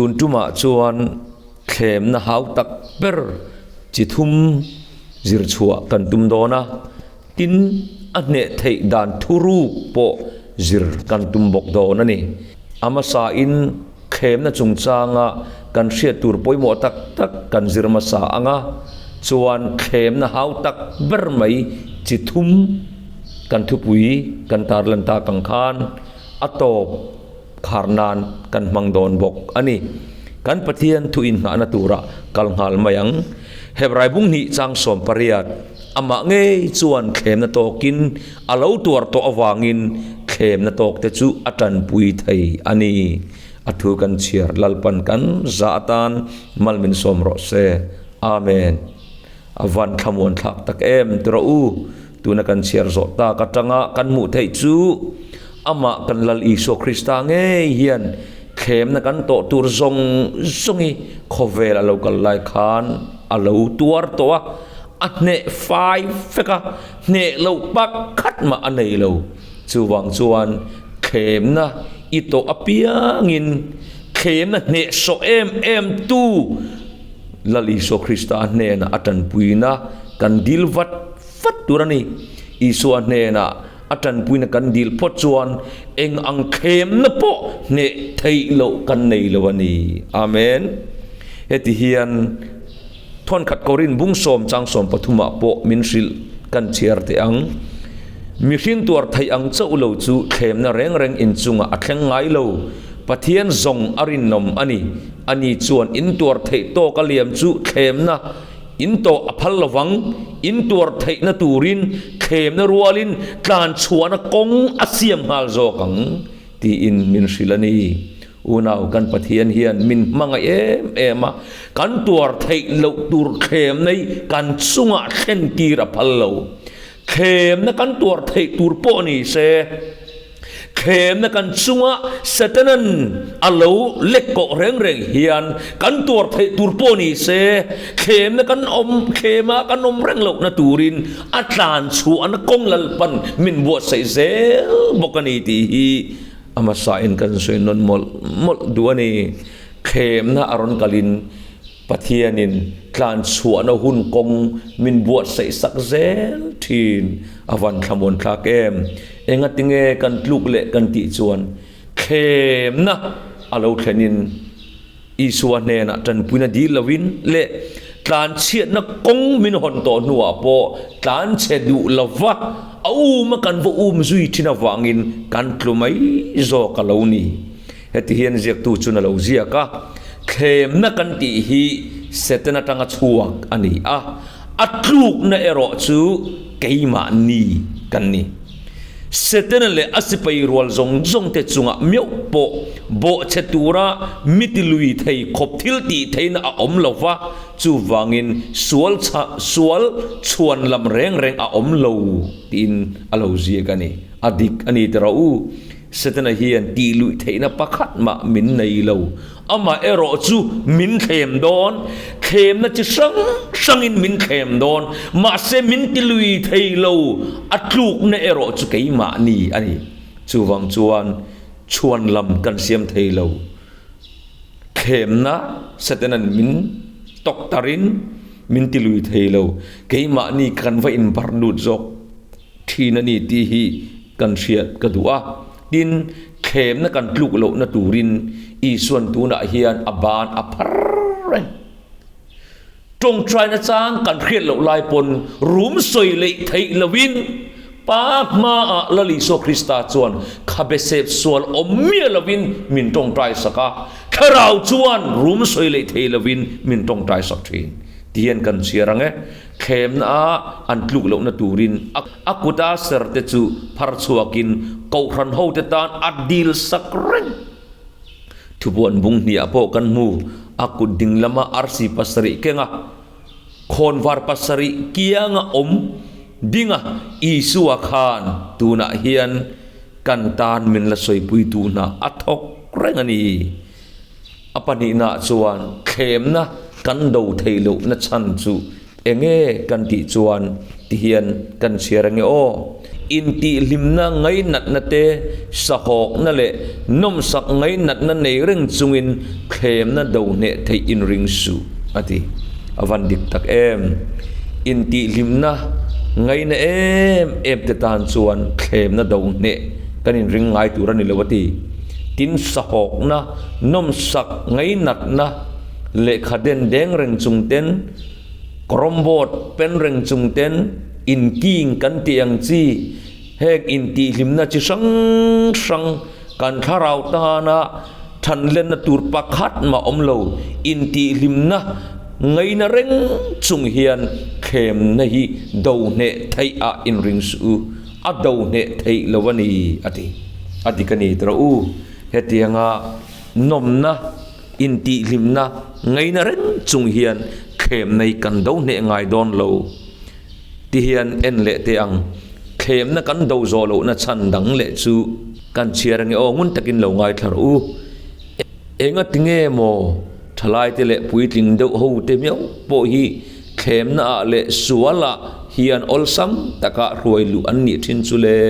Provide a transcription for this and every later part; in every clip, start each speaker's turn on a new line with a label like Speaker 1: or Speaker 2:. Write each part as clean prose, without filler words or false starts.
Speaker 1: Tun tumah chuan thlemna hau tak ber chi thum zir chhuah kan tum dawn a, tin a hneh theih dan thuruk pawh zir kan tum bawk dawn a ni. A hmasain thlemna chungchanga kan hriat tur pawimawh tak tak kan zir hmasa ang a, chuan thlemna hau tak ber mai chi thum kan thupui kan tarlan tak ang khan a tawp khar nan kan hmang dawn bawk a ni. Kan Pathian thu inhnahna tura kal nghal mai ang. Hebrai bung hnih chang 18, Amah ngei chuan thlemna tawkin a lo tuar tawh avangin thlemna tawkte chu a tanpui thei a ni. A thu kan chhiar Lalpan kan za atan mal min sawm rawh se. Amen. A van thlamuan thlak tak em ti rawh u. Tuna kan chhiar zawh tak atanga kan hmuh theih chu amah kan Lal Isua Krista ngei hian thlemna kan tawh tur zawng zawngi khawvel a lo kal lai khan a lo tuar tawh a, a hneh fai vek a, hneh loh pakhat mah a nei lo. Chuvang chuan thlemna i tawh apiangin thlemna hnehsawh em em tu Lal Isua Krista hnenah a tanpuina kan dil vat vat tur a ni. Isua hnenah a tanpuina kan dil phawt chuan eng ang thlemna pawh hneh theih loh kan nei lo a ni. Amen. Heti hian thawnkhat Korin bung sawm chang sawm pathumah pawh min hrilh kan chhiar teh ang. Mihring tuar theih ang chauh lo chu thlemna reng reng inchungah a thleng ngai lo. Pathian zawng a rinawm a ni. Ani chuan intuar theih tawk a liam chu thlemna In tawh a phal lovang, in tuar theihna turin thlemna rualin tlan chhuahna kawng a siam nghal zawk ang, tiin min hrilh a ni. Unau, kan Pathian hian min hmangaih em em a, kan tuar theih loh tur thlemna hi kan chungah thlen tir a phal lo. Thlemna kan tuar theih tur pawh ni se. Thlemna kan chunga Satanan a lo lek kawh reng reng hian kan tuar theih tur pawh ni se, thlemna kan awm thlema kan awm reng lohna turin a tlan chhuahna kawng Lalpan min buatsaih zel bawk a ni tih hi a hmasain kan sawi nawn mawlh mawlh duh a ni. Thlemna a rawn kalin Pathianin tlan chhuahna hun kawng min buatsaih sak zel thin a van thlamuan thlak em? Engatinge kan tluk leh kan tih chuan thlemna a lo thlenin Isua hnenah tanpuina dil lovin leh tlan chhiatna kawng min hawn tawh hnuah pawh tlan chhe duh lova a um a kan va um zui thin avangin kan tlu mai zawk a lo ni. Heti hian ziaktu chuan a lo ziak a, Thlemna kan tih hi Satan atanga chhuak a ni a, a tlukna erawh chu keimahni kan ni. Setana leh a sipai rual zawng zawngte chungah meuh pawh bawhchhe tura miti lui thei khawp thil tih theihna a awm lo va, chuvangin sual sual chhuan lam reng reng a awm lo tiin a lo ziak a ni. A dik a ni ti rawh u. Setana hian tih luih theihna pakhat mah min nei lo. Amah erawh chu min thlem dawn. Thlemna chi hrang hrangin min thlem dawn. Mahse min ti lui thei lo. A tlukna erawh chu keimahni a ni. Chuvang chuan chhuan lam kan siam thei lo. Thlemna Setana'n min tawk tarin min ti lui thei lo. Keimahni kan va inbarh lut zawk thin a ni tih hi kan hriat ka duh a. Tin, thlemna kan tluk lohna turin Isua'n tunah hian a ban a phar reng. Tawngtaina chang kan hriat loh lai pawn rum sawi leih theih loin Pa hmaah Lal Isua Krista chuan khabe sep sual awm miah loin min tawngtai sak a, Thlarau chuan rum sawi leih thei loin min tawngtai sak thin. Tihian kan chhiar ang e. Thlemna a an tluk lohna turin a kuta serte chu phar chhuakin kohhran hote tan a dil sak reng. Thupuan bung hniah pawh kan hmu, a kut ding lama arsi pasarih kenga khawnvar pasarih kianga awm dinga Isua khan tunah hian kan tan min la sawipuitu hna a thawk reng a ni. A pahnihnaah chuan thlemna kan do theih lohna chhan chu enge kan tih chuan ti hian kan chhiar ange aw. Intihhlimna ngainatna te, sahawkna leh nawmsak ngainatna nei reng chungin thlemna do hneh theih inring suh, a ti. A van dik tak em! Intihhlimna ngaina em em te tan chuan thlemna do hneh kan inring ngai tur a ni lo, a ti. Tin, sahawkna, nawmsak ngainatna lehkha den deng reng chung ten, Kawrawmbawt pen reng chung ten inking kan tih ang chi, heng intihhlimna chi hrang hrang kan thlarau tana thanlenna tur pakhat mah awm lo, intihhlimna ngaina reng chung hian thlemna hi do hneh theih ah inring suh u, a do hneh theih lo a ni a ti. A dik a ni tawh u, hetianga nawmna. Intihhlimna ngaina reng chung hian thlemna hi kan do hneh ngai dawn lo ti hian en leh teh ang. Thlemna kan do zawh lohna chhan dang leh chu kan chhiar ange aw ngun takin lo ngaithla rawh u. Enga tinge maw thalaite leh puitling deuh ho te miau pawh hi thlemna ah leh sual ah hian awlsam taka hruai luh an nih thin chu le?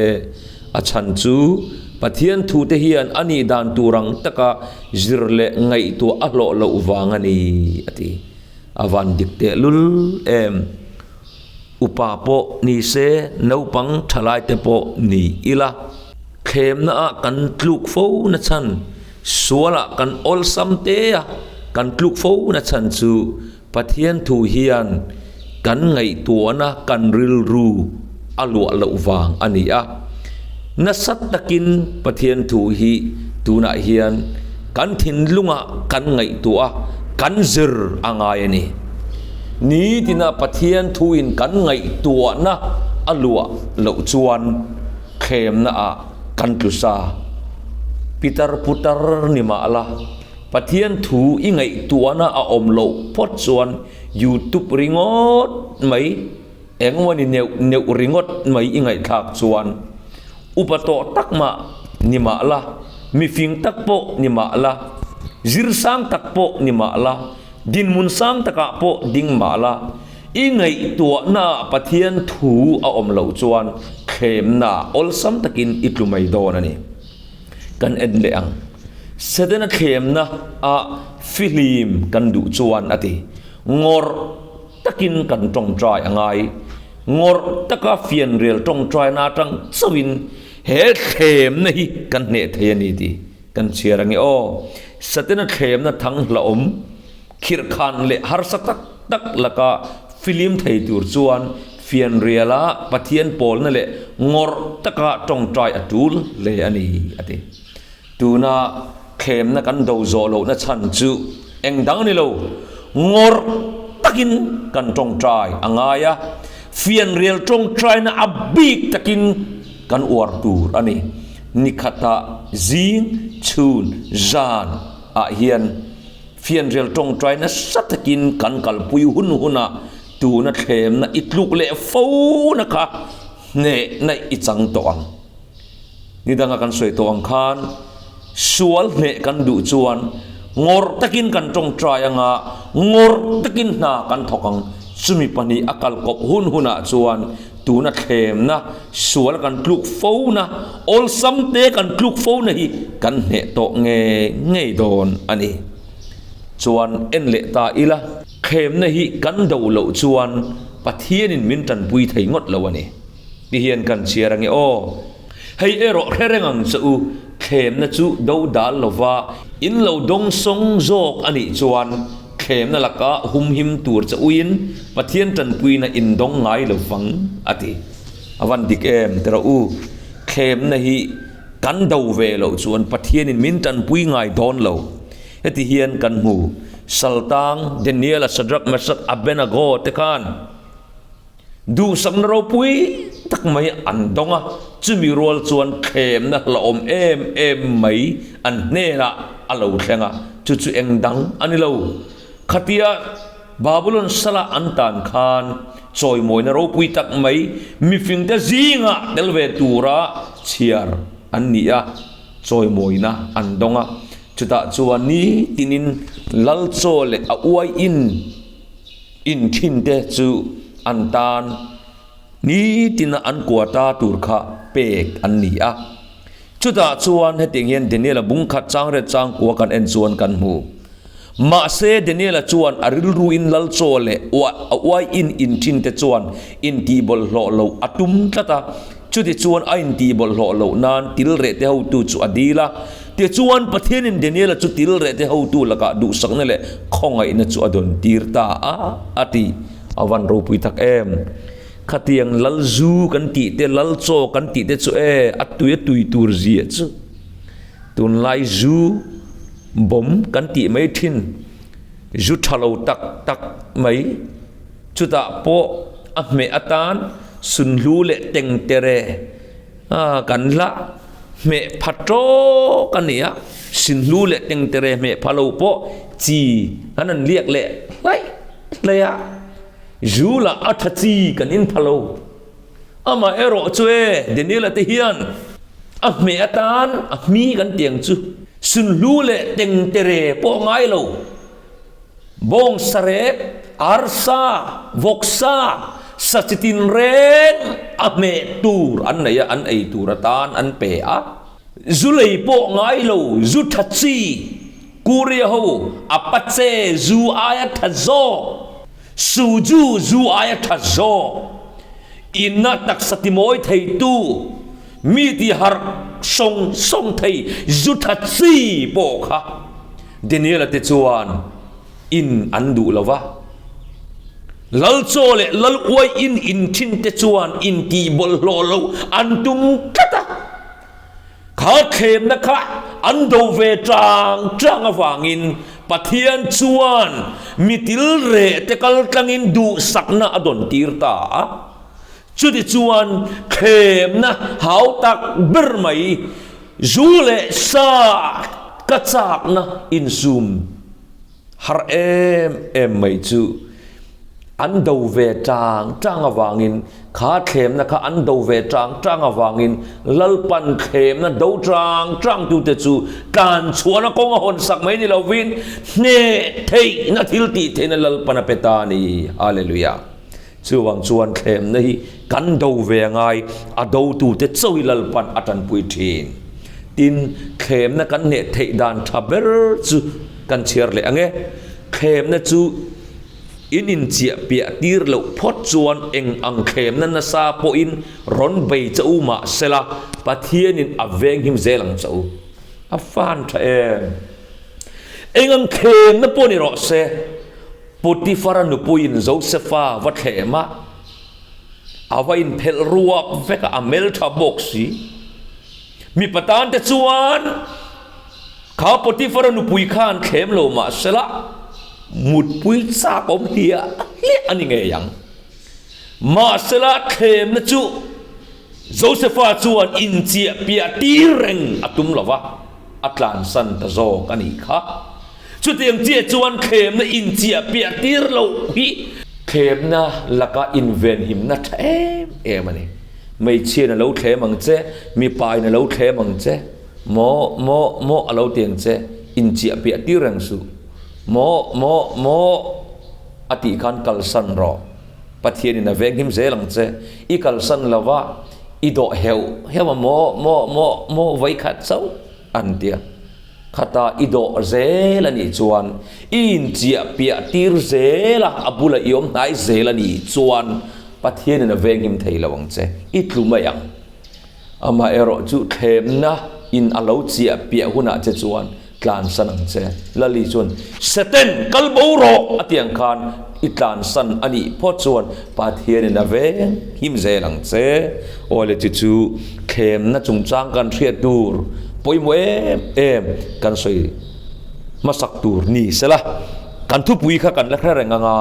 Speaker 1: A chhan chu Pathian thute hian a nih dan tur ang taka Zir leh ngaihtuah a hlawh loh vang a ni, a ti. A van dik tehlul em? Upa pawh ni se, naupang thalaite pawh ni ila. Thlemna ah kan tluk fo na chhan, sual ah kan awlsam te a, kan tluk fo na chhan chu Pathian thu hian kan ngaihtuahna kan rilru a luah loh vang a ni a. Nasa takin Pathian thu hi tunah hian kan thinlungah kan ngaihtuah a, kan zir a ngai a ni. Nitina Pathian thuin kan ngaihtuahna a luah loh chuan thlemnaah kan tlu sa. Pitar putar ni mah la. Pathian thu i ngaihtuahna a awm loh phawt chuan YouTube ringawt mai, engmawni neuh neuh ringawt mai i ngaihthlak chuan upa tawh tak mah ni mah la, mifing tak pawh ni mah la, zirsang tak pawh ni mah la, dinhmun sang takah pawh ding mah la, i ngaihtuahna ah Pathian thu a awm loh chuan thlemna awlsam takin i tlu mai dawn a ni. Kan en leh ang. Setana thlemna ah fihlim kan duh chuan a ti. Ngawrh takin kan tawngtai a ngai. Ngawrh taka fianrial tawngtaina atang chauhin he thlemna hi kan hneh thei a ni tih kan chhiar ange aw. Setana thlemna thang hlauhawm Khirhkhan leh harsa tak tak laka filim thei tur chuan fianriala Pathian pawlna leh ngawrh taka tawngtai a tul hle a ni, a ti. Tuna thlemna kan do zawh lohna chhan chu eng dang a ni lo, ngawrh takin kan tawngtai a ngai a, fianrial tawngtaina a bik takin kan uar tur a ni. Nikhatah zing, chhun, zan ah hian. Fianrial tawngtai nasa takin kan kalpui hun hunah tuna thlemna i tluk leh fo na kha hnehna i chang tawh ang. Ni danga kan sawi tawh ang khan sual hneh kan duh chuan ngawrh takin kan tawngtai anga ngawrh takin hna kan thawk ang. Chumi pahnih a kalkawp hun hunah chuan Tuna thlemna, sual kan tluk fo na, awlsam te kan tluk fo na hi kan hneh tawh ngei ngei dawn a ni. Chuan en leh ta ila, thlemna hi kan do loh chuan Pathianin min tanpui thei ngawt lo a ni. Ti hian kan chhiar ange aw. Hei erawh hre reng ang che u, thlemna chu do dal lova in lo dawngsawng zawk a nih chuan, Thlemna laka humhim tur che uiin Pathian tanpuina in dawng ngai lo vang, a ti. A van dik em ti rawh u. Thlemna hi kan do ve loh chuan Pathianin min tanpui ngai dawn lo. Heti hian kan hmu, Saltang, Daniela, Shadrach, Meshach, Abednego te khan Duhsakna ropui tak mai an dawng a, chumi rual chuan thlemna hlauhawm em em mai an hnenah a lo thleng a, chu chu eng dang a ni lo. Khatia Babulon sala an tan khan chawimawina ropui tak mai mifingte zingah tel ve tura chhiar an ni a, chawimawina an dawng a, chutah chuan nitinin lal chaw leh a uaiin, Inthin te chu an tan Nitina an quota tur kha pek an ni a. Chutah chuan hetiang hian Daniel-a bung khat chang ret chang kua kan en chuan kan hmu. Mahse Daniel-a chuan a rilruin lal chaw leh a uaiin inthin te chuan intihbawlhhlawh loh a tum tlat a. Chutichuan a intihbawlhhlawh loh nan til rehte hotu chu a dil a. Tichuan Pathianin Daniel-a chu til rehte hotu lakah duhsakna leh khawngaihna chu a dawn tir ta a, a ti. A van ropui tak em! Khatiang lal zu kan tih te, lal chaw kan tih te chu e, a tui a tui tur zia chu. Tunlai zu bawm kan tih mai thin, zu tha lo tak tak mai. Chutah pawh a hmeh atan sunhlu leh tengtere kan la hmeh pha tawk a ni a, sunhlu leh tengtere hmeh pha lo pawh chi an han liak leh hlaih hlaih a, zu lah a tha chi kan in pha lo. Amah erawh chu e, Daniel-a te hian a hmeh atan a hmi kan ti ang chu, sunhlu leh tengtere pawh a ngai lo. Bawngsa rep, arsa, vawksa, sa chi tinreng a hmeh tur an nei a, an ei tur atan an pe a. Zu lei pawh ngai lo, zu tha chi, Korea ho Apache zu aia tha zawk, Suju zu aia tha zawk, inna taksa timawi theitu, mi tiharh sawng sawng thei zu tha chi pawh kha Daniel-a te chuan in an duh lo va, Lal chaw leh Lal uai in in thin te chuan intih bawlhhlawh loh an tum tlat a. Kha thlemna kha an do ve tang tang avangin Pathian chuan mi til reh te kal tlangin duhsakna a dawn tir ta a. Chutichuan thlemna hau tak ber mai Zu leh sa ka chakna insum har em em mai chu an do ve tang tang avangin kha thlemna kha an do ve tang tang avangin Lalpan thlemna do tang tang tute chu tlan chhuahna kawng a hawn sak mai ni lovin hneh theihna thil tih theihna Lalpan a pe ta a ni. Hallelujah. Chuvang chuan thlemna hi kan do ve a ngai, a dotute chauh hi Lalpan a tanpui thin. Tin, thlemna kan hneh theih dan tha ber chu kan chhiar leh ang e. Thlemna chu in inchiah piah tir loh phawt chuan eng ang thlemna nasa pawhin rawn bei che u mah sela, Pathianin a venghim zel ang che u. A fan tha em? Eng ang thlemna pawh ni rawh se. Potifara nupuiin Josefa va thlem a, a va inphelh ruak vek a, a hmeltha bawk si. Mipa tan te chuan kha Potifara nupui khan thlem lo mah sela, mutpui chak awm hliah hliah a ni ngei ang. Mahsela thlemna chu Josefa chuan inchiah piah tir reng a tum lo va, a tlansan ta zawk a nih kha. Chutiang chiah chuan thlemna inchiah piah tir loh hi thlemna laka invenhimna tha em em a ni. Hmeichhiain a lo thlem ang che, mipain a lo thlem ang che, maw, maw, maw a lo ti ang che, inchiah piah tir reng suh. Maw, maw, maw a tih khan kalsan rawh. Pathianin a venghim zel ang che. I kalsan lova i dawh heuh heuh a maw, maw, maw, maw vawikhat chauh an ti a. Khata i dawh zel a nih chuan, i inchiah piah tir zel a, a bula i awm hnai zel a nih chuan Pathianin a venghim thei lo ang che, i tlu mai ang. Amaherawh chu thlemna in a lo chiah piah hunah che chuan tlansan ang che. Lali chuan, Satan, kal bo rawh! a ti ang khan i tlansan a nih phawt chuan Pathianin a venghim zel ang che. Awle chu chu thlemna chungchang kan hriat tur pawimawh em em kan sawi hmasak tur ni sela, kan thupui kha kan la hre reng anga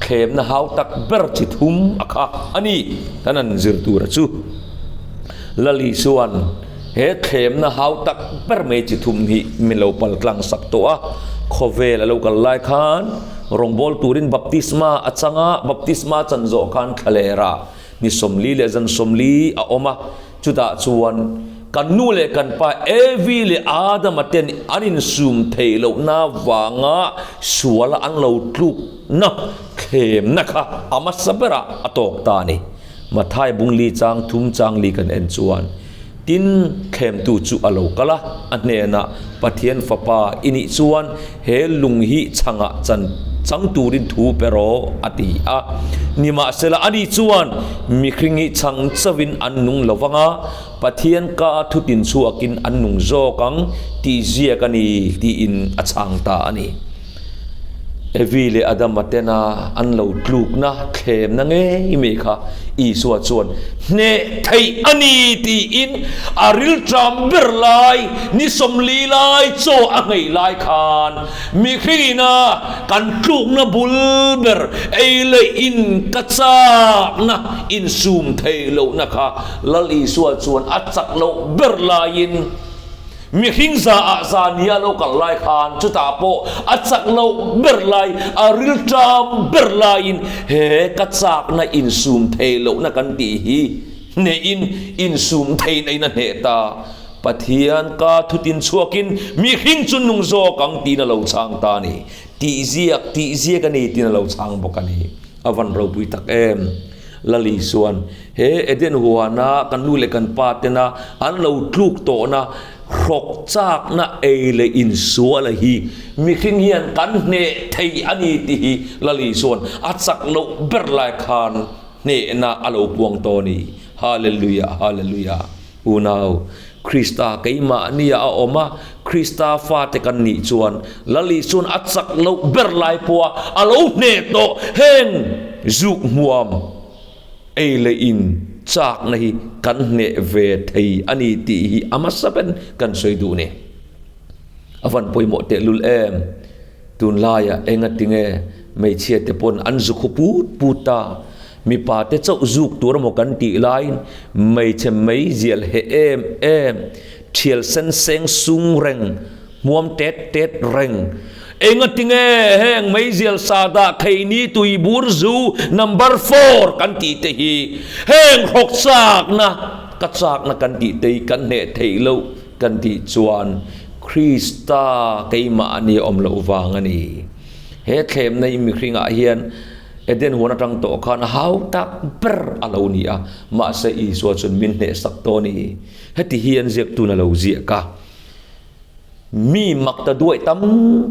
Speaker 1: thlemna hau tak ber chi thum a kha a ni kan han zir tur a chu. Lali chuan he thlemna hau tak ber mai chi thum hi min lo pal tlang sak tawh a, khawvel a lo kal lai khan rawngbawl turin baptisma a chang a, baptisma chan zawh khan thlaler a Ni 40 leh zan 40 a awm a, chutah chuan kan nu leh kan pa Evi leh Adama ten an insum theih lohna vanga suala an lo tlukna thlemna kha a hmasa berah a tawk ta a ni. Mathai bung li chang thum chang li kan en chuan, Tin, thlemtu chu a lo kal a, a hnenah, Pathian Fapa i nih chuan he lung hi chhangah chan chang turin thu pe rawh, a ti a. Nimahsela, ani chuan, Mihring hi chhang chauhin an nung lo vang a, Pathian ka thutin chhuakin an nung zawk ang tih ziak a ni, tiin a chhang ta a ni. Evi leh Adama tena an lo tlukna thlemna ngei mai kha Isua chuan hneh theih a ni tiin a rilṭam ber lai, ni 40 lai chaw a ngei lai khan mihringina kan tlukna bul ber ei leh in ka chakna insum theih lohna kha Lal Isua chuan a chak loh ber laiin mihring za ah za nia lo kal lai khan chutah pawh a chak loh ber lai, a rilṭam ber laiin he ka chakna insum thei lohna kan tih hi hnehin insum theihna in a hneh ta. Pathian ka thutin chhuakin mihring chu nung zawk ang tiin a lo chhang ta a ni. Tih ziak, tih ziak a ni tiin a lo chhang bawk a ni. A van ropui tak em! Lal Isuan He Eden huana kan nu leh kan pa tena an lo tluk tawhna hrawk chakna ei leh insuala hi mihring hian kan hneh thei a ni tih hi Lal Isuan a chak loh ber lai khan hnehna a lo puang tawh a ni. Hallelujah, Hallelujah. Unau, Krista keimahnia a awm a, Krista fate kan nih chuan Lal Isuan a chak loh ber lai pawha a lo hneh tawh heng zuk hmuam ei leh in chakna hi kan hneh ve thei a ni tih hi a hmasa ber kan sawi duh ni. A van pawimawh tehlul em? Tunlaiah engatinge hmeichhia te pawn an zu khu put put ta? Mipa te chauh zuk tur emaw kan tih laiin hmeichhe meizial heh em em, thial sen seng sung reng, hmuam tet tet reng. Engatinge heng meizial sa dah kheini tuibur zu number four kan tih te hi heng hrawk chakna ka chakna kan tih te hi kan hneh theih loh kan tih chuan Krista keimahni awm loh vang a ni. He thlemna i mihringah hian Eden huan atang tawh khan a hau tak ber a lo ni a, mahse Isua chuan min hnehsak tawh a ni. Heti hian ziaktun a lo ziak a, Mi mak ta duai tam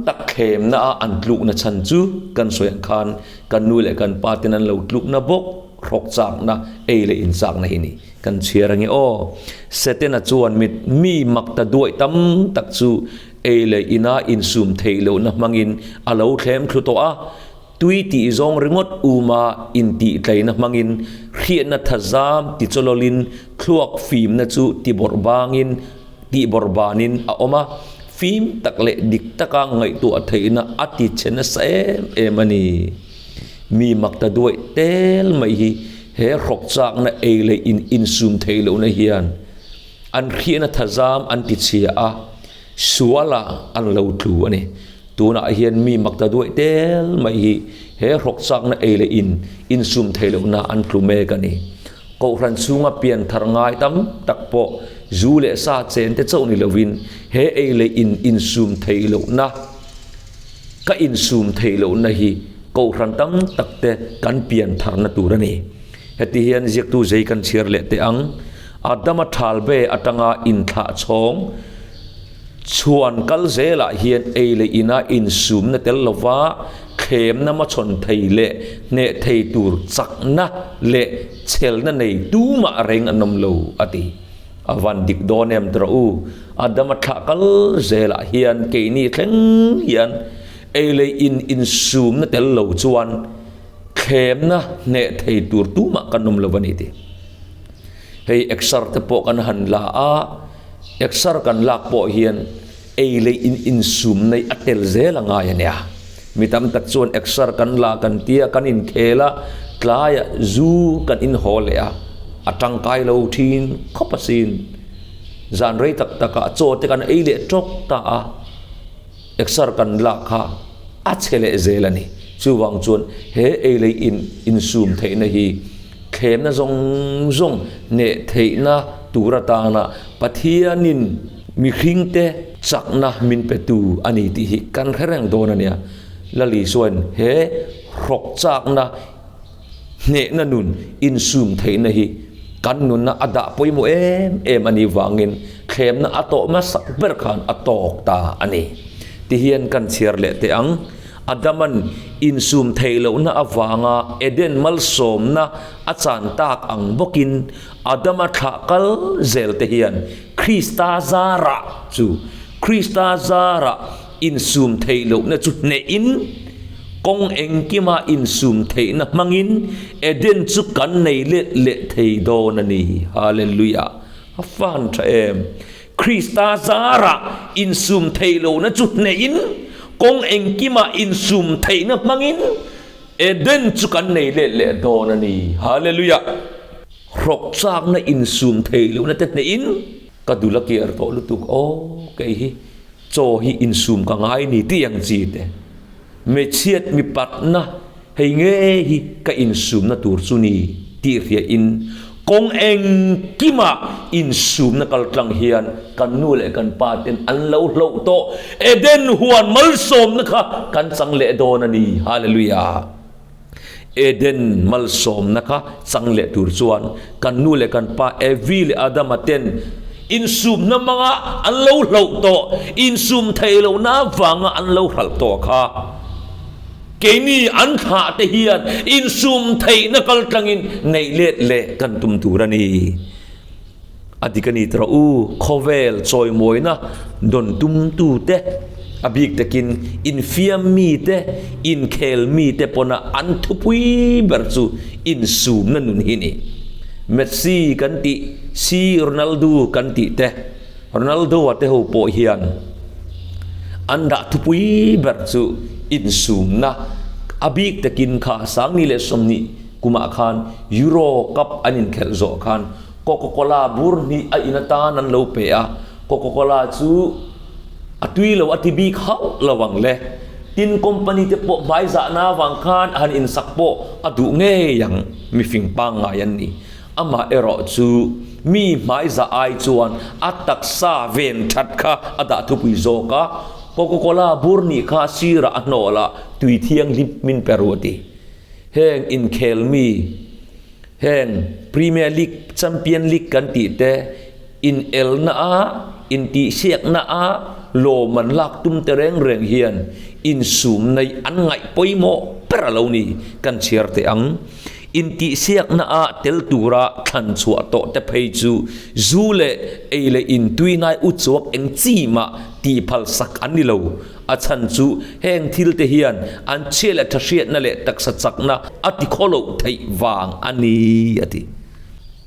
Speaker 1: tak thlemna a an tlukna chhan chu kan sawi ang khan kan nu leh kan pa ten an lo tlukna bawk hrawk chakna ei leh inchakna hi ni. Kan chhiar ange aw. Setena chuan mit mi mak ta duai tam tak chu ei leh ina insum theih lohna hmangin a lo thlem thlu tawh a, tui tih zawng ringawt uma intihtleina hmangin hriatna thazam tichawlawlin thluak fimna chu tibawrh bangin tihbawrh banin a awm a, fim tak leh dik taka ngaihtuah theihna a ti che nasa em em a ni. Mi mak ta duaih tel mai hi he hrawk chakna ei leh in insum theih lohna hian an hriatna thazam an ti chhia a, sualah an lo tlu a ni. Tunah hian mi mak ta duaih tel mai hi he hrawk chakna ei leh in insum theih lohna an tlu mek a ni. Kohhran chhunga pian thar ngai tam tak pawh zu leh sa chen te chauh ni lovin he ei leh in insum theih lohna, Ka insum theih lohna hi kohhran tam tak te kan pian tharna tur a ni. Heti hian ziaktu zei kan chhiar leh teh ang. Adama thalbe atanga inthlah chhawng chhuan kal zelah hian ei leh ina insumna tel lova thlemna machhawn thei leh hneh thei tur chakna leh chhelna nei tumah reng an awm lo, a ti. A van dik dawn em tawh u, Adama thlah kal zelah hian keini thleng hian ei leh in insumna tel lo chuan thlemna hneh thei tur tumah kan awm lo a ni tih. Hei exer te pawh kan han la a, exer kan lak pawh hian ei leh in insum nei a tel zel a ngai a nia. Mi tam tak chuan exer kan la kan tia kan inkhel a, tlaiah zu kan inhaw leh a, a tangkai lo thin khawp asin. Zan rei tak takah chaw te kan ei leh tawk ta a, exer kan lak kha a chhe leh zel a ni. Chuvang chuan he ei leh in insum theihna hi thlemna zawng zawng hneh theihna tur atana Pathianin mihringte chakna min petu a ni tih hi kan hre reng dawn a nia. Lali chuan he hrawk chakna. Hnehna nun insum theihna hi kan nunna a dah pawimawh em em a nih vangin thlemna a tawh hmasak ber khan a tawk ta a ni. Tihian kan chhiar leh teh ang. Adaman insum theih lohna avanga Eden malsawmna a chan tak ang bawkin Adama thlah kal zel te hian Krista zarah chu Krista zarah Insum theih lohna chu hnehin, kawng engkima insum theihna hmangin Eden chu kan nei let leh thei dawn a ni. Hallelujah! A fan tha em! Krista zarah insum theih lohna chu hnehin, kawng engkima insum theihna hmangin Eden chu kan nei let leh dawn a ni. Hallelujah! Hrawk chakna insum theih lohna te hnehin ka dul a kiar tawh lutuk aw kei hi. Chaw hi insum ka ngai ni tih ang chi te. Hmeichhiat mipatna hei ngei hi ka insumna tur chu ni tih hriain kawng engkimah insumna kaltlang hian kan nu leh kan pa ten an lo hloh tawh Eden huan malsawmna kha kan chang leh dawn a ni. Hallelujah! Eden malsawmna kha chang leh tur chuan kan nu leh kan pa Evi leh Adama ten insumna hmanga an lo hloh tawh, insum theih lohna avanga an lo hralh tawh kha keini an thlah te hian insum theihna kal tlangin neih let leh kan tum tur a ni. A dik a ni tawh u, khawvel chawimawina dawn tumtute, a bik takin infiam mite, inkhel mite pawna an thupui ber chu insumna nun hi ni. Messi kan tih si Ronaldo kan tih te, Ronaldo-a te ho pawh hian an dah thupui ber chu insumna, a bik takin kha sangni leh 20 kumah khan Euro Cup an inkhelh zawh khan Coca-Cola bur hnih a in atan an lo pe a, Coca-Cola chu a tui lo a ti bik hauh lo ang le. Tin, company te pawh hmaizahna avang khan a han insak pawh a duh ngei ang, mifing pangngai an ni. Amah erawh chu mi hmaizah ai chuan a taksa ven that kha a dah thupui zawk a, Coca-Cola bur hnih kha sirah a hnawh lah tui thianghlim min pe ru a ti. Heng inkhel mi. Heng Premier League, Champion League kan tih te inelna a, intihsiakna a lawm an lak tum te reng reng hian insum nei an ngaih pawimawh ber a lo ni kan chhiar teh ang. Intihsiakna a tel tura thlan chhuah tawh te phei chu zu leh ei leh in tuinai uchuak eng chi mah tih phal sak an ni lo. A chhan chu heng thil te hian an chhia leh tha hriatna leh taksa chakna a ti khaw loh theih vang a ni, a ti.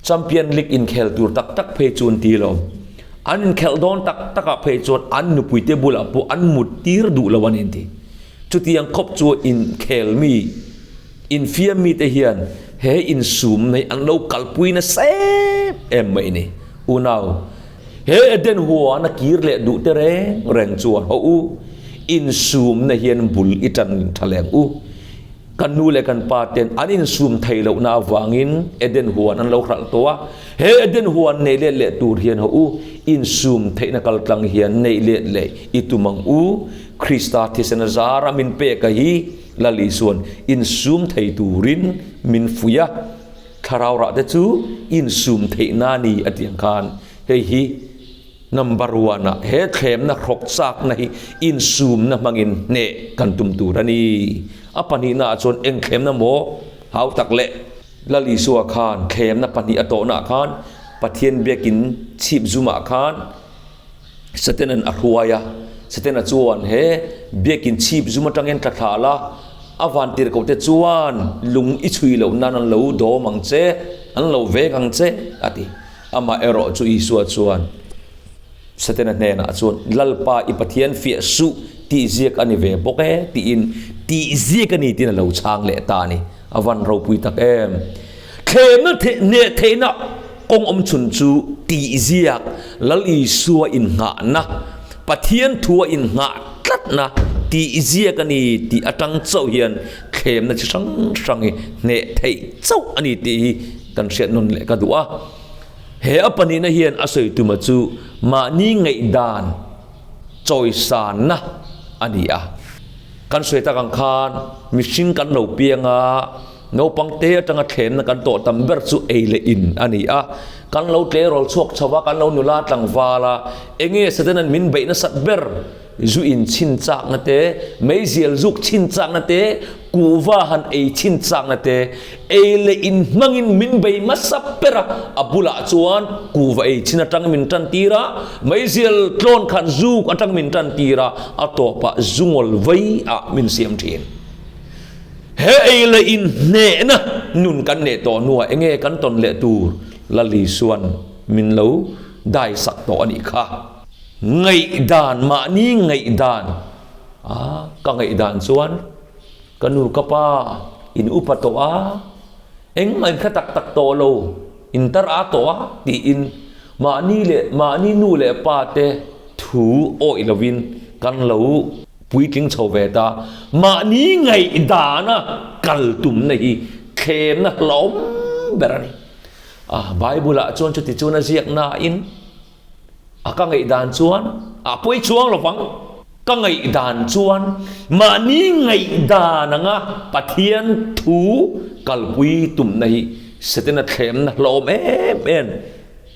Speaker 1: Champion League inkhel tur tak tak phei chu an ti lo. An inkhelh dawn tak takah phei chuan an nupuite bulah pawh an mut tir duh lo a ni an ti. Chutiang khawp chu inkhel mi, infiam mite hian he insum nei an lo kalpui nasa em em mai a ni. Unau. He Eden huan a kir leh duh te reng reng chuan haw u, insumna hian bul i tan tha leng u. Kan nu leh kan pa ten an insum thei lohna avangin Eden huan an lo hralh tawh a, he Eden huan nei let leh tur hian haw u, insum theihna kaltlang hian neih let leh i tum ang u. Krista thisen a zara min pek a hi Lal Isuan insum thei turin min fuih a. Thlarau rah te chu insum theihna a ni a tih ang khan hei hi number one ah he thlemna hrawk chakna hi insumna hmangin hneh kan tum tur a ni. A pahnihna ah chuan eng thlemna maw hau tak leh Lal Isua khan thlemna pahnih a tawhna ah khan Pathian biakin chhip zumah khan Satanan a hruai a, Satana chuan he biakin chhip zum atangin tla thla la, a vantirhkoh te chuan lung i chhui loh nan an lo dawm ang che, an lo veng ang che, a ti. Amah erawh chu Isua chuan Satana hnenah chuan, Lalpa i Pathian fiah suh tih ziak a ni ve bawk e, tiin tih ziak a ni tiin a lo chhang leh ta a ni. A van ropui tak em! Thlemna hneh theihna kawng awm chhun chu tihziak Lal Isua innghahna, Pathian thua innghah tlatna tihziak a ni tih atang chauh hian thlemna chi hrang hrang hi hneh theih chauh a ni tih hi kan hriat nawn leh ka duh a. He a pahnihna hian a sawi tuma chu mahni ngaihdan chawisanna a ni a. Kan sawi tak ang khan mihring kan lo piang a. Naupang te atanga thlemna kan tawh tam ber chu ei leh in a ni a. Kan lo tleirawl chhuak chho a, kan lo nula tlangval a, enge Satan-a'n min beih nasat ber? Zu in chhin chakna te, meizial zuk chhin chakna te, kuhva han ei chhin chakna te, ei leh in hmangin min bei hmasa ber a, a bulah chuan kuhva ei chhin atang min tan tir a, meizial tlawn khan zuk atang min tan tir a, a tawpah zu ngawl vei ah min siam thin. He ei leh in hnehna nun kan neih tawh hnuah enge kan tawn leh tur Lal Isua'n min lo daisak tawh a nih kha. Ngaihdan, mahni ngaihdan a, ka ngaihdan chuan ka nu ka pa in upa tawh a, engmah in hre tak tak tawh lo, in tar a tawh a tiin mahni leh mahni nu leh pa te thu awih lovin kan lo puitling chho ve ta. Mahni ngaihdana kal tumna hi thlemna hlauhawm ber a ni. A, Bible-ah chuan chuti chuan a ziak nain, A ka ngaihdan chuan a pawi chuang lo vang. Ka ngaihdan chuan mahni ngaihdan anga Pathian thu kalpui tumna hi Setana thlemna hlawm em em,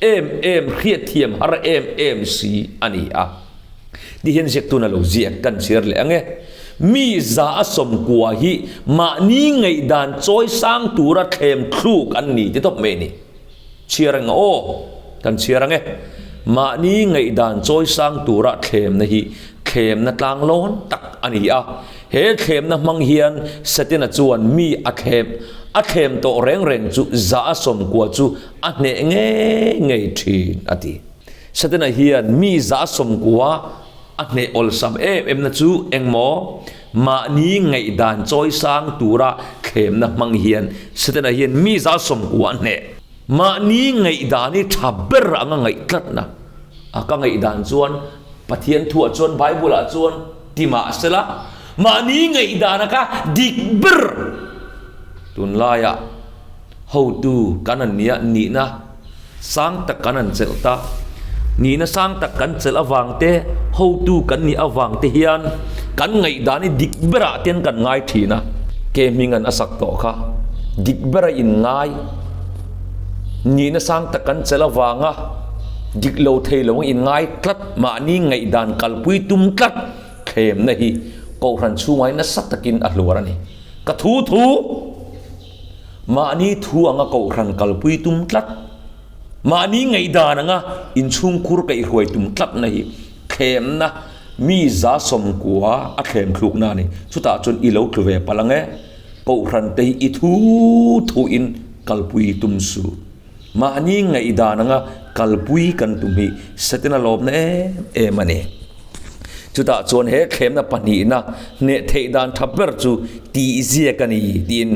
Speaker 1: em em hriatthiam har em em si a ni a. Ti hian ziaktuna lo ziak kan chhiar leh ang e. Mi za a sawmkua hi mahni ngaihdan chawi sang tura thlem thluk an ni ti tawp mai a ni. Chhiar ang aw, kan chhiar ang e. Mahni ngaihdan chawi sang tura thlemna hi thlemna tlanglawn tak a ni a. He thlemna hmang hian Setana chuan mi a thlem a thlem tawh reng reng chu za a sawmkua chu a hneh ngei ngei thin a ti. Setana hian mi za a sawmkua A hneh awlsam em emna chu engmaw? Mahni ngaihdan chawi sang tura thlemna hmang hian Setana hian mi zal sawmkua a hneh. Mahni ngaihdan hi tha ber anga ngaih tlatna. A ka ngaihdan chuan Pathian thuah chuan Bible-ah chuan ti mah sela, mahni ngaihdan aka dik ber tunlaiah hotu kan an nia nihna Sang tak kan an chelh ta. Nihna sang tak kan chelh avang te, hotu kan nih avang te hian kan ngaihdan hi dik berah ten kan ngai thin a. Ke hming an a sak tawh kha dik bera in ngai. Nihna sang tak kan chelh avanga dik lo thei lo in ngai tlat, mahni ngaihdan kalpui tum tlat thlemna hi Kohhran chhungah hi nasa takin a hluar a ni. Ka thu thu. Mahni thu anga kohhran kalpui tum tlat, mahni ngaihdan anga inchhungkhur kaihhruai tum tlatna hi thlemna mi za sawmkua a thlem thlukna a ni. Chutah chuan i lo tlu ve palh ang e, kohhran te hi i thu thuin kalpui tum suh. Mahni ngaihdan anga kalpui kan tum hi Setana lawmna em em a ni. Chutah chuan he thlemna pahnihna hneh theih dan tha ber chu tihziak a ni tiin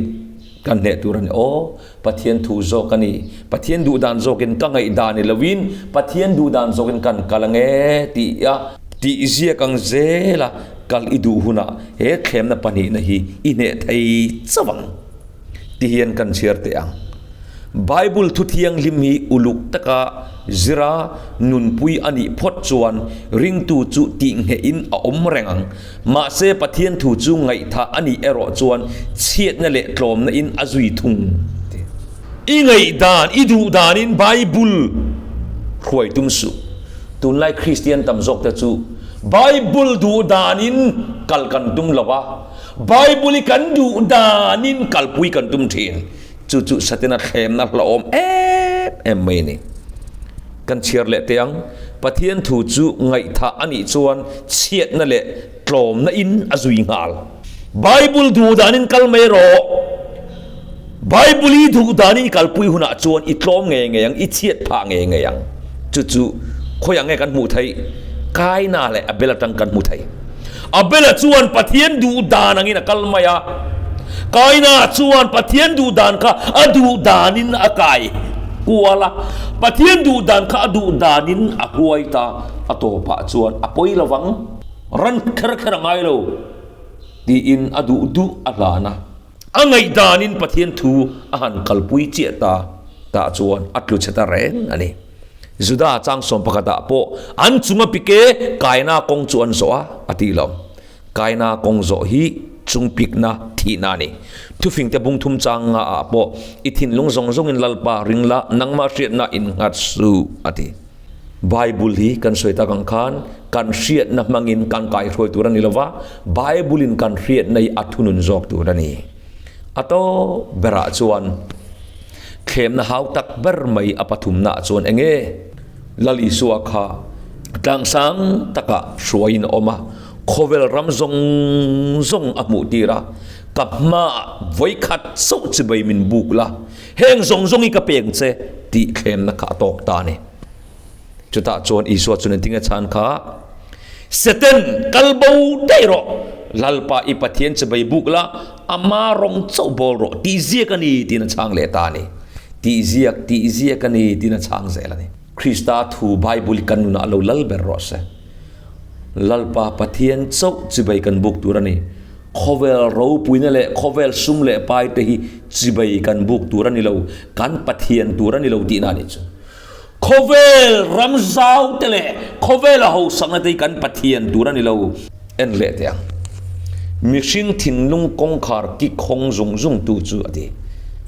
Speaker 1: kan hneh tur a ni. Aw, Pathian thu zawk a ni. Pathian duh dan zawkin ka ngaihdan ni loin Pathian duh dan zawkin kan kal ang e tih a tihziak ang zela kal i duh hunah he thlemna pahnihna hi i hneh thei chauh ang. Ti hian kan chhiar teh ang. Bible thu thianghlim hi uluk taka zira nunpui a nih phawt chuan ringtu chu tihngehin a awm reng ang. Mahse Pathian thu chu ngaihthah a nih erawh chuan chhiatna leh tlawmna in a zui thung ti. I ngaihdan, i duhdanin Bible hruai tum suh. Tunlai Kristian tam zawk te chu Bible duhdanin kal kan tum lo a, Bible hi kan duh danin kalpui kan tum thin. Chu chu Satana thlemna hlauhawm em em mai a ni. Kan chhiar leh teh ang, Pathian thu chu ngaihthah a nih chuan chhiatna leh tlawmna in a zui nghal. Bible duh danin kal mai rawh. Bible i duh danin i kalpui hunah chuan i tlawm ngei ngei ang, i chhiat phah ngei ngei ang. Chu chu khawiah nge kan hmuh theih? Kaina leh Abel atang kan hmu thei. Abela chuan Pathian duh dan angin a kal mai a. Kaina chuan Pathian duh dan kha a duh danin a kai kual a. Pathian duh dan kha a duh danin a huai ta. A tawpah chuan a pawi lo vang, ran kher kher a ngai lo tiin a duh duh a hlan a. A ngaihdanin Pathian thu a han kalpui chiah ta tah chuan a tlu chhe ta reng a ni. Juda changsawm pakhatah pawh an chunga pike kaina kawng chu an zawh a, a ti lo. Kaina kawng zawh hi Chungpikna thihna a ni. Thufingte bung thum chang nga ah pawh i thinlung zawng zawngin Lalpa ring la, nangmah hriatna innghat suh, a ti. Bible hi kan sawi tak ang khan kan hriatna hmangin kan kaihruai tur a ni lova, Bible in kan hriatna hi a thunun zawk tur a ni. A tawp berah chuan thlemna hau tak ber mai a pathumnaah chuan eng nge? Lal Isua kha tlangsang takah hruaiin a awm a, khawvel ram zawng zawng a hmuh tir a, Ka hmaah vawikhat chauh chibai min buk la, heng zawng zawng hi ka peng che tih thlemna kha a tawk ta a ni. Chutah chuan Isua chuan engtin nge chhan kha? Satan, kal bo daih rawh! Lalpa i Pathian chibai buk la, ama rawng chauh bawl rawh tih ziak a ni tiin a chhang leh ta a ni. Tih ziak, tih ziak a ni tiin a chhang zel a ni. Krista thu Bible hi kan nunah lo lal ber rawh se. Lalpa Pathian chauh chibai kan buk tur a ni. Khawvel ropuina leh khawvel sum leh pai te hi chibai kan buk tur a ni lo, kan Pathian tur a ni lo tihna a nih chu. Khawvel ram zau te leh khawvela hosakna te hi kan Pathian tur a ni lo. En leh teh ang. Mihring thinlung kawngkhar kik hawng zung zung tu chu a ti.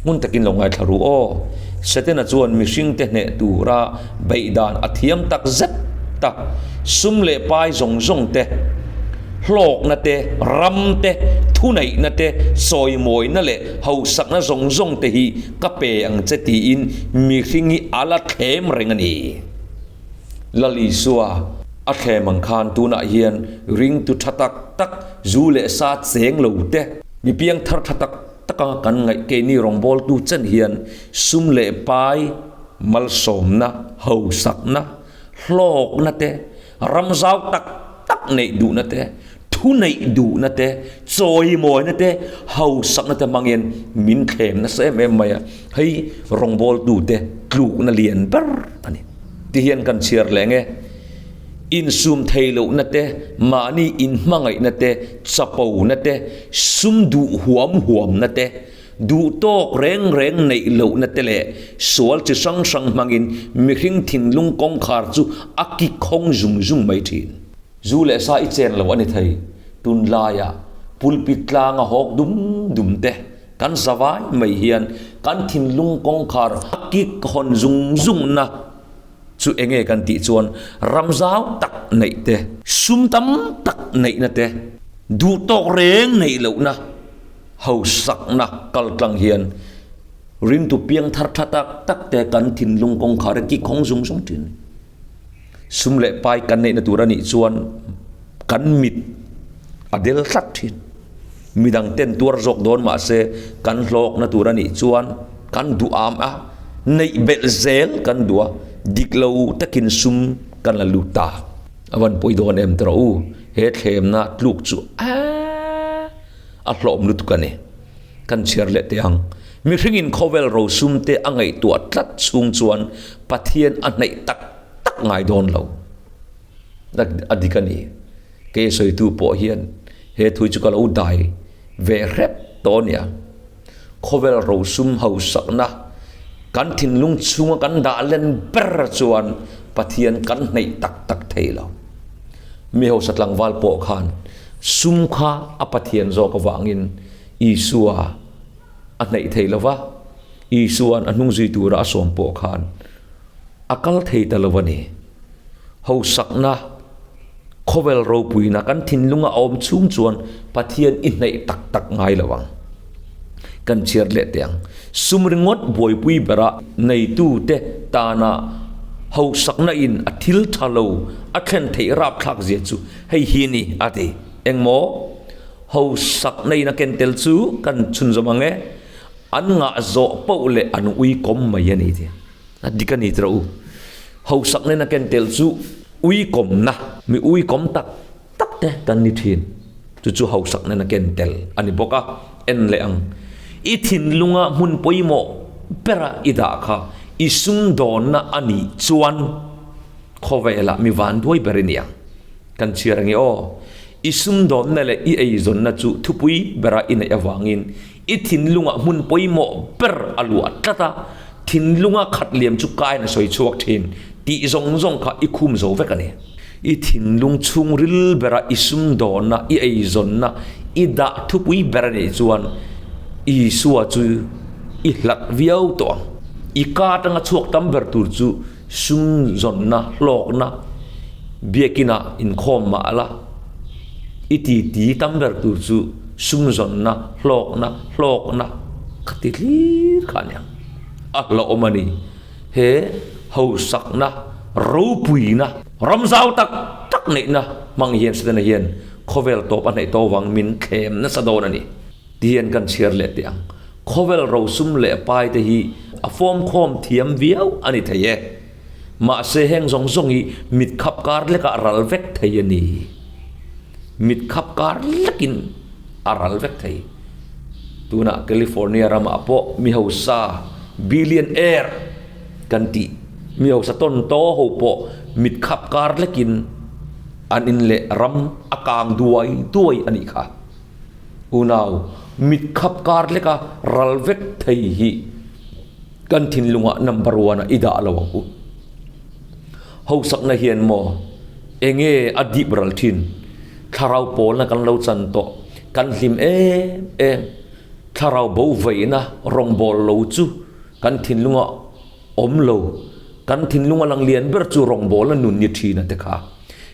Speaker 1: Hmun takin lo ngaithla ru aw. Setana chuan mihring te hneh tura beih dan a thiam tak zet ta. Sum leh pai zawng zawng te, hlawkna te, ram te, thuneihna te, sawimawina leh hosakna zawng zawng te hi ka pe ang che tiin mihring hi a la thlem reng a ni. Lal Isua a thlem ang khan tunah hian ringtu tha tak tak, zu leh sa cheng lo te, mi piangthar tha tak taka kan ngaih keini rawngbawltu chen hian sum leh pai, malsawmna, hausakna, hlawkna te, ramzau tak tak neih duhna te, Thu neih duhna te, chawimawina te, hausakna te hmangin min thlem nasa em em mai a, hei rawngbawltute tlukna lian ber a ni. Tihian kan chhiar leh nge, insum thei lohna te, mahni inhmangaihna te, chapona te, sum duh huam huamna te, duh tawk reng reng neih lohna te leh sual chi hrang hrang hmangin mihring thinlung kawngkhar chu a kikhawng zung zung mai thin. Zu leh sa i chen lo a ni thei. Tunlaiah pulpit tlanga hawk dum dum te kan zavai mai hian kan thinlung kawngkhar a kik hawn zung zungna chu enge kan tih chuan ram zau tak neih te, sum tam tak neihna te, duh tawk reng neih lohna hausakna kal tlang hian ringtu piangthar tha tak tak te kan thinlung kawngkhar a kik hawng zung zung thin. Sum leh pai kan neihna tur a nih chuan kan mit a del tlat thin. Midang ten tuar zawk dawn mah se kan hlawkna tur a nih chuan kan duh am a, neih belh zel kan duh a, dik lo takin sum kan la lut ta. A van pawi dawn em tawh u, he thlemna tluk chu a hlawm lutuk a ni. Kan chhiar leh teh ang. Mihringin khawvel rosum te a ngaihtuah tlat chhung chuan Pathian a hnaih tak tak ngai dawn lo. A dik a ni. Kei sawitu pawh hian he thui chu ka lo dai ve hrep tawh a nia. Khawvel rosum hausakna kan thinlung chhunga kan dah len ber chuan Pathian kan hnaih tak tak thei lo. Mi hausa tlangval pawh khan sum kha a Pathian zawk avangin Isua a hnaih thei lo va, Isua'n a hnung zui tura a sawm pawh khan a kal thei ta lo a ni. Hausakna, khawvel ropuina kan thinlunga a awm chhung chuan Pathian i hnaih tak tak ngai lo ang. Kan chhiar leh teh ang. Sum ringawt buaipui bera neitute tana hausakna in a thil tha lo a thlen theih rapthlak zia chu hei hi a ni a ti. Engmaw? Hausak neiin a ken tel chu kan chhunzawm ang e, an ngah zawh poh leh an ui kawm mai a ni tih a dik a ni tawh u. Hausak neiin a ken tel chu ui kawmna, mi ui kawm tak tak te kan ni thin. Chu chu hausak neiin a ken tel a ni bawk a, en leh ang. I thinlunga hmun pawimawh bera i dah kha i sumdawnna a nih chuan khawvelah mi vanduai ber i ni ang. Kan chhiar ange aw. I sumdawnna leh i eizawnna chu thupui bera i neih avangin i thinlungah hmun pawimawh ber a luah tlat a, thinlunga khat liam chu kain a sawi chhuak thin tih zawng zawng kha i khum zo vek a ni. I thinlung chhungril bera i sumdawnna, i eizawnna, i dah thupui ber a nih chuan Isua chu i hlat viau tawh ang. I ka atanga chhuak tam ber tur chu sumzawnna, hlawkna, biakinah inkhawm mah la, i titi tam ber tur chu sumzawnna, hlawkna, hlawkna kha ti hlir kha a ni ang. A hlauhawm a ni. He hausakna, ropuina, ram zau tak tak neihna hmang hian Setana hian khawvel tawp a hnaih tawh vang min thlem nasa dawn a ni. Ti hian kan chhiar leh teh ang. Khawvel rosum leh pai te hi a fawmkhawm thiam viau a ni thei e. Mahse heng zawng zawng hi mit khap kar lekah ral vek thei a ni. Mit khap kar lekin a ral vek thei. Tunah California ramah pawh mi hausa billionaire kan tih mi hausa tawn taw ho pawh mit khap kar lekin an in leh ram a kang duai duai a nih kha. Unau, mit khap kar leka ral vek thei hi kan thinlungah number one ah i dah lo ang u. Hausakna hian maw enge a dip ral thin? Thlarau pawlna kan lo chan tawh, kan hlim em em. Thlarau bo veina rawngbâwl lo chu kan thinlunga awm lo, kan thinlunga lang lian ber chu rawngbâwlna nun ni thin a ti kha.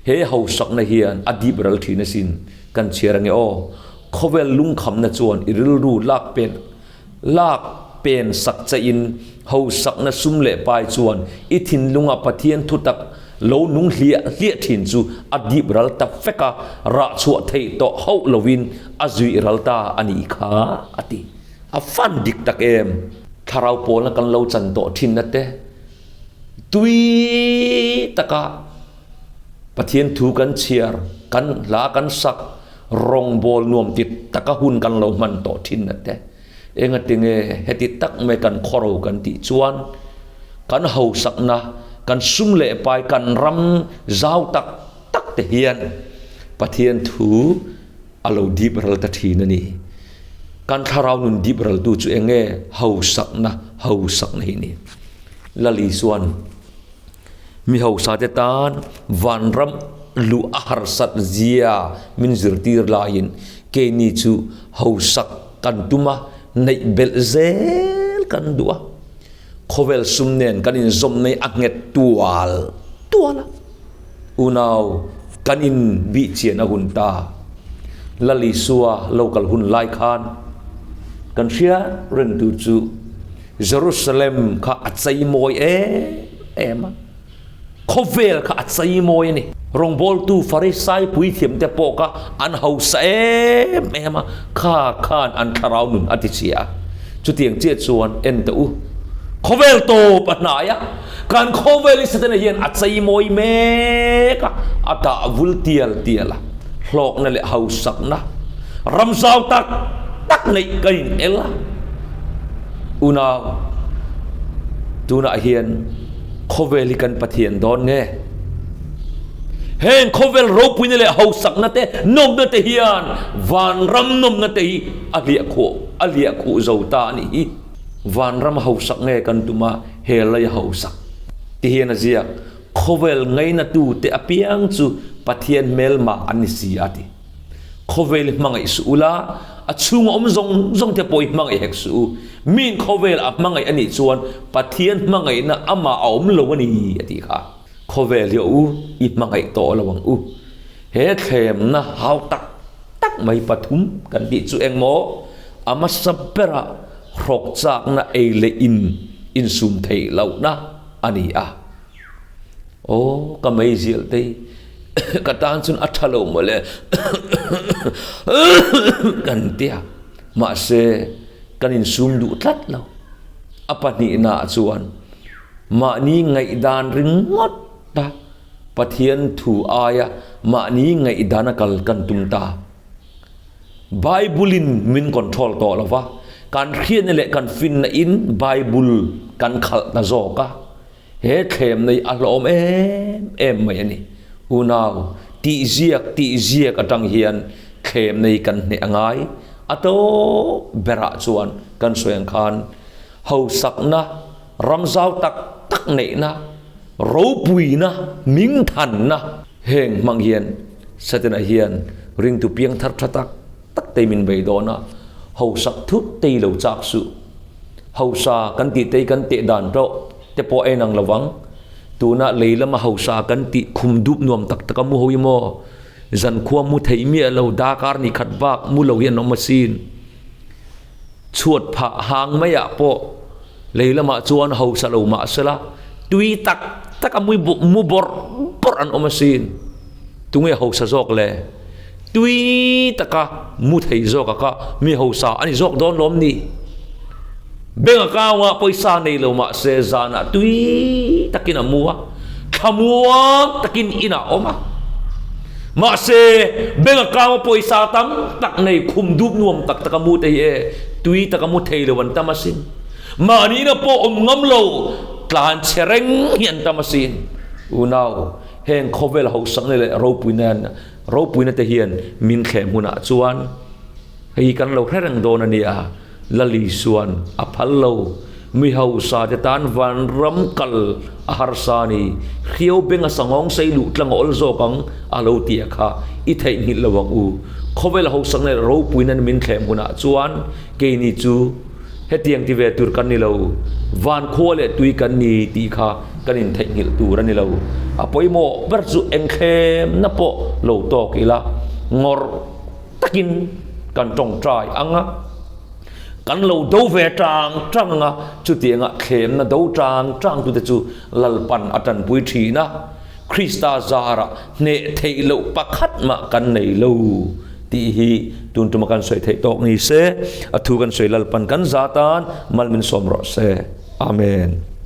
Speaker 1: He hausakna hian a dip ral thin asin, kan chhiar ange aw. Khawvel lungkhamna chuan i rilru lak pen Lak pen sak chaihin hausakna sum leh pai chuan i thinlunga Pathian thutak lo nung hliah hliah thin chu a dip ral ta fek a, rah chhuah theih tawh hauh lovin a zuih ral ta a nih kha, a ti. A fan dik tak em? Thlarau pawlna kan lo chan tawh thinna te tui taka Pathian thu kan chhiar, kan hla kan sak, Rawngbawl nuam ti taka hun kan lo hman tawh thin a te. Engatinge heti tak mai kan khawro kan tih chuan kan hausakna, kan sum leh pai, kan ram zau tak tak te hian Pathian thu a lo dip ral ta thin a ni. Kan thlarau nun dip raltu chu enge hausakna, hausakna hi a ni. Lal Isuan. Mi hausate tan vanram luh a harsat zia min zirtir laiin keini chu hausak kan tum a, neih belh zel kan duh a. Khawvel sum nen kan inzawm nei a nghet tual tual a. Unau kan inbihchian a hun ta. Lal Isua lo kal hun lai khan kan hriat rengtu chu Jerusalem kha a chei mawi em em a, khawvel kha a chei mawi a ni. Rawngbawltu Farisai puithiamte pawh kha an hausa em em a, kha khan an thlarau nun a ti chhia a. Chutiang chiah chuan en teh u, khawvel tawp a hnai a, kan khawvel hi Setana hian a chei mawi mek a, a dah vul tial tial a, hlawkna leh hausakna ramzau tak tak neih kan in el a. Unau, tunah hian khawvel hi kan Pathian dawn nge? Heng khawvel ropuina leh hausakna te, nawmna te hian vanram nawmna te hi a hliahkhuh a hliahkhuh zo ta a nih hi. Vanram hausak nge kan tum a, he lei hausak? Ti hian a ziak, Khawvel ngainatute apiang chu Pathian hmelma an ni si a ti. Khawvel i hmangaih suh ula, a chhunga awm zawng zawng te pawh i hmangaih hek suh u. Miin khawvel a hmangaih a nih chuan Pathian hmangaihna amah a awm lo a ni a tih kha. Khawvel hi a u i hmangaih tawh lo ang u. He thlemna hau tak tak mai pathum kan tih chu engmaw a hmasa bera hrawk chakna ei leh in insum theih lohna a ni a. Aw ka meizial te hi ka tan chuan a tha lo mawle kan tia mahse kan insum duh tlat lo a pahnihna ah chuan mahni ngaihdan ringawt a Pathian thu aia mahni ngaihdan a kal kan tum ta. Bible in min control tawh lo va, kan hriatna leh kan finna in Bible kan khalh ta zawk a, he thlemna hi a hlawm em em mai a ni. Unau, tih ziak tih ziak atang hian thlemna hi kan hneh a ngai. A tawp berah chuan kan sawi ang khan hausakna, ramzau tak tak neihna, ropuina, mingthanna. Heng hmang hian Satana hian ringtu piangthar tha tak tak te min bei dawn a, hausak thut te i lo chak suh. Hausa kan tih te hi kan teh dan tawh te pawh a inang lovang. Tuna lei lama hausa kan tih khum dup nuam tak tak a mu ho hi maw? Zankhua mu theih miah lo dakar ni khat bak mu lo hi an awm asin. Chhuat phah hang maiah pawh lei lamah chuan hausa lo mah sela tui tak tak a mui mu bawrh bawrh an awm asin. Tunge hausa zawk le? Tui taka mu thei zawk a kha mi hausa a ni zawk dawn lawm ni? Bank account ah pawisa nei lo mah se zanah tui takin a mu a, thlamuang takin inah a awm a. Mahse, bank account a pawisa tam tak nei khum dup nuam tak taka mu te hi e tui taka mu thei lo an tam asin. Mahni-na pawh awm ngam lo tlan chhe reng hi an tam asin. Unau, heng khawvel hausakna leh ropuina ropuina te hian min thleh hmunah chuan hei hi kan lo hre reng dawn a nia. Lali chuan a phal lo. Mi hausa te tan vanram kal a harsa a ni. Hriau benga sangawng sei luh tlang a awl zawk ang a lo ti a kha i theihnghilh lo ang u. Khawvel hausakna leh ropuina min thlem hunah chuan keini chu hetiang ti ve tur kan ni lo. Van khua leh tui kan ni tih kha kan intheihnghilh tur a ni lo. A pawimawh ber chu engthlemna pawh lo tawk ila ngawrh takin kan tawngtai ang a, kan lo do ve tang tang ang a, chutianga thlemna do tang tang tute chu Lalpan a tanpui thin a, Krista zarah hneh theih loh pakhat mah kan nei lo tih hi tun tuma kan sawi theih tawk ni se, a thu kan sawi Lalpan kan za tan mal min sawm rawh se. Amen.